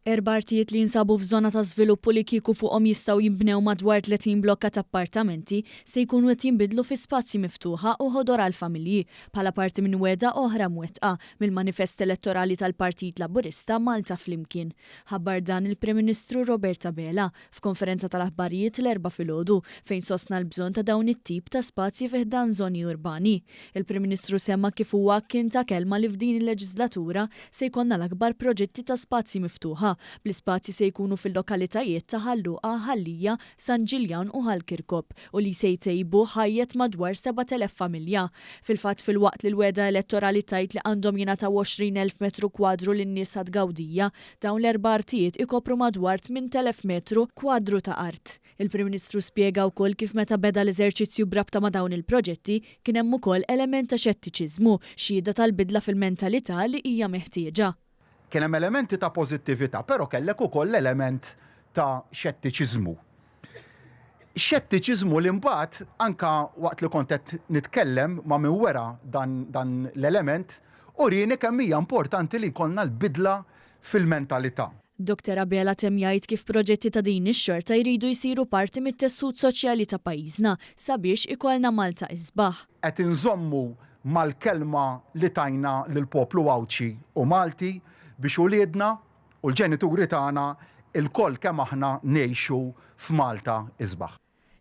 Erba' artijiet li jinsabu f'żona ta' żvilupp u li kieku fuqhom jistgħu jinbnew madwar 30 blokka ta' appartamenti se jkunu qed jinbidlu fi spazji miftuħa u ħodor għall-familji bħala parti minn wegħda oħra mwettqa mill-manifest elettorali tal-Partit Laburista Malta Flimkien. Ħabbar dan il-Prim Ministru Robert Abela f'konferenza tal-aħbarijiet l-Erbgħa filgħodu fejn sostna l-bżonn ta' dawn it-tip ta' spazji fi ħdan żoni urbani. Il-Prim Ministru semma kif huwa kien ta kelma li f'din il-leġiżlatura se jkollna l-akbar proġetti ta' spazji miftuħa, bl-ispazji se jkunu fil-lokalitajiet ta' Ħal Luqa, Ħal Lija, San Ġiljan u Ħal Kirkop u li se jtejbu ħajjet madwar 7,000 familja. Fil-fatt filwaqt li l-wegħda elettorali tgħid li għandhom jingħataw 20,000 metru kwadru lin-nies għat-tgawdija, Dawn l-erba' artijiet ikopru madwar 8,000 metru kwadru ta' art. Il-Prim Ministru spjega wkoll kif meta beda l-eżerċizzju b'rabta ma' dawn il-proġetti, kien hemm ukoll element ta' xettiċiżmu, xhieda tal-bidla fil-mentalità li hija meħtieġa. Kien hemm elementi ta' pożittività, però kellek ukoll element ta' xettiċiżmu. Xettiċiżmu li mbagħad anke waqt li kont qed nitkellem ma' min wera dan, dan l-element, urieni kemm hija importanti li jkollna l-bidla fil-mentalità. Doctor Abela temm jgħid kif proġetti ta' din ix-xorta jridu jsiru parti mit-tessut soċjali ta' pajjiżna sabiex ikollna Malta isbaħ. Qed inżommu mal-kelma li tajna lill-poplu Għawdxi u Malti biex uliedna u l-ġenituri tagħna lkoll kemm aħna ngħixu f'Malta isbaħ.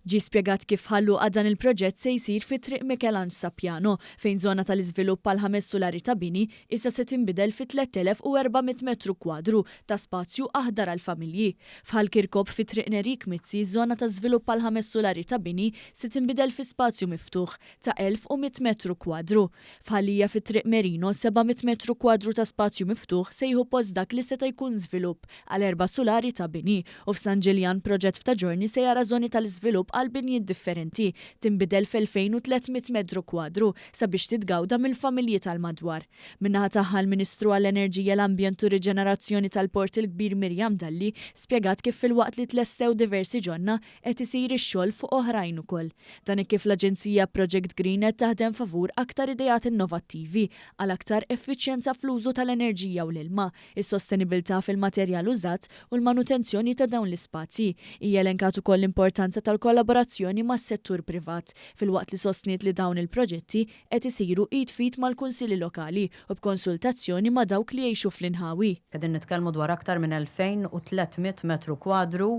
Ġie spjegat kif f'Ħal Luqa dan il-proġett se jsir fi Triq Mikelanġ Sapiano, fejn żona tal-iżvilupp għal ħames sulari ta' bini issa se tinbidel fi 3,400 metru kwadru ta' spazju aħdar għall-familji. F'Ħal Kirkop fi Triq Nerik Mizzi żona ta' żvilupp għal ħames sulari ta' bini se tinbidel fi spazju miftuħ ta' 1,100 metru kwadru. F'Ħal Lija fi Triq Merino, 700 metru kwadru ta' spazju miftuħ se jieħu post dak li seta' jkun żvilupp għal erba' sulari ta' bini u f'San Ġiljan proġett f'Ta' Ġorni se jara żoni tal-iżvilupp għal binjiet differenti tinbidel f'2,300 metru kwadru sabiex titgawda mill-familji tal-madwar. Min-naħa tagħha l-Ministru għall-Enerġija, l-Ambjent u r-Riġenerazzjoni tal-Port il-Kbir Miriam Dalli spjegat kif filwaqt li tlestew diversi ġonna Qed isir ix-xogħol fuq oħrajn ukoll. Dan hekk kif l-aġenzija Project Green qed taħdem favur aktar ideat innovattivi għal aktar effiċjenza fl-użu tal-enerġija u l-ilma, is-sostenibilità fil-materjal użat u l-manutenzjoni ta' dawn l-ispazji. Hija elenkat ukoll l-importanza tal-kollaborazzjoni mas-settur privat, filwaqt li sostniet li dawn il-proġetti qed isiru id f'id mal-kunsilli lokali u b'konsultazzjoni ma' dawk li jgħixu fl-inħawi. Qegħdin nitkellmu dwar aktar minn 2,300 metru kwadru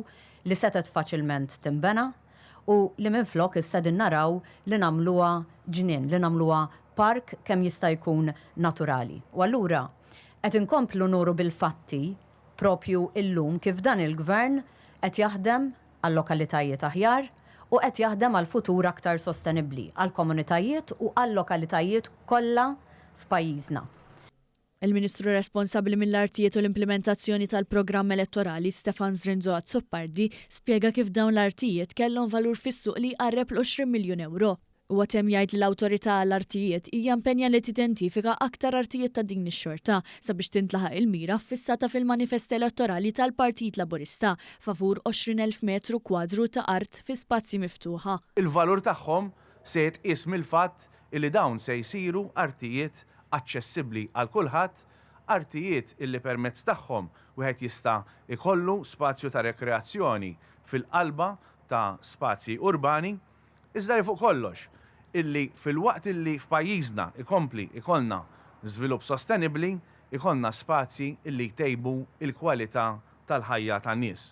li setgħet faċilment tinbena u li minflok issa qegħdin naraw li nagħmluha ġnien, li nagħmluha park kemm jista' jkun naturali. U allura qed inkomplu nuru bil-fatti propju illum kif dan il-Gvern qed jaħdem għal lokalitajiet aħjar u qed jaħdem għal futur aktar sostenibbli għall-komunitajiet u għal-lokalitajiet kollha f'pajjiżna. Il-Ministru responsabbli mill-Artijiet u l-Implimentazzjoni tal-Programm Elettorali, Stefan Zrinzo Azzopardi, spjega kif dawn l-artijiet kellhom valur fis-suq li jqarreb l-20 miljun ewro. Huwa temm jgħid li l-Awtorità għall-Artijiet hija impenja li tidentifika aktar artijiet ta' din ix-xorta sabiex tintlaħaq il-mira ffissata fil-manifest elettorali tal-Partit Laburista favur 20,000 metru kwadru ta' art fi spazji miftuħa. Il-valur tagħhom se jitqies mill-fatt illi dawn se jsiru artijiet aċċessibbli għal kulħadd, artijiet illi permezz tagħhom wieħed jista' jkollu spazju ta' rekreazzjoni fil-qalba ta' spazji urbani, iżda li fuq kollox illi filwaqt illi f'pajjiżna jkompli jkollna żvilupp sostenibbli, jkollna spazji illi jtejbu l-kwalità tal-ħajja tan-nies.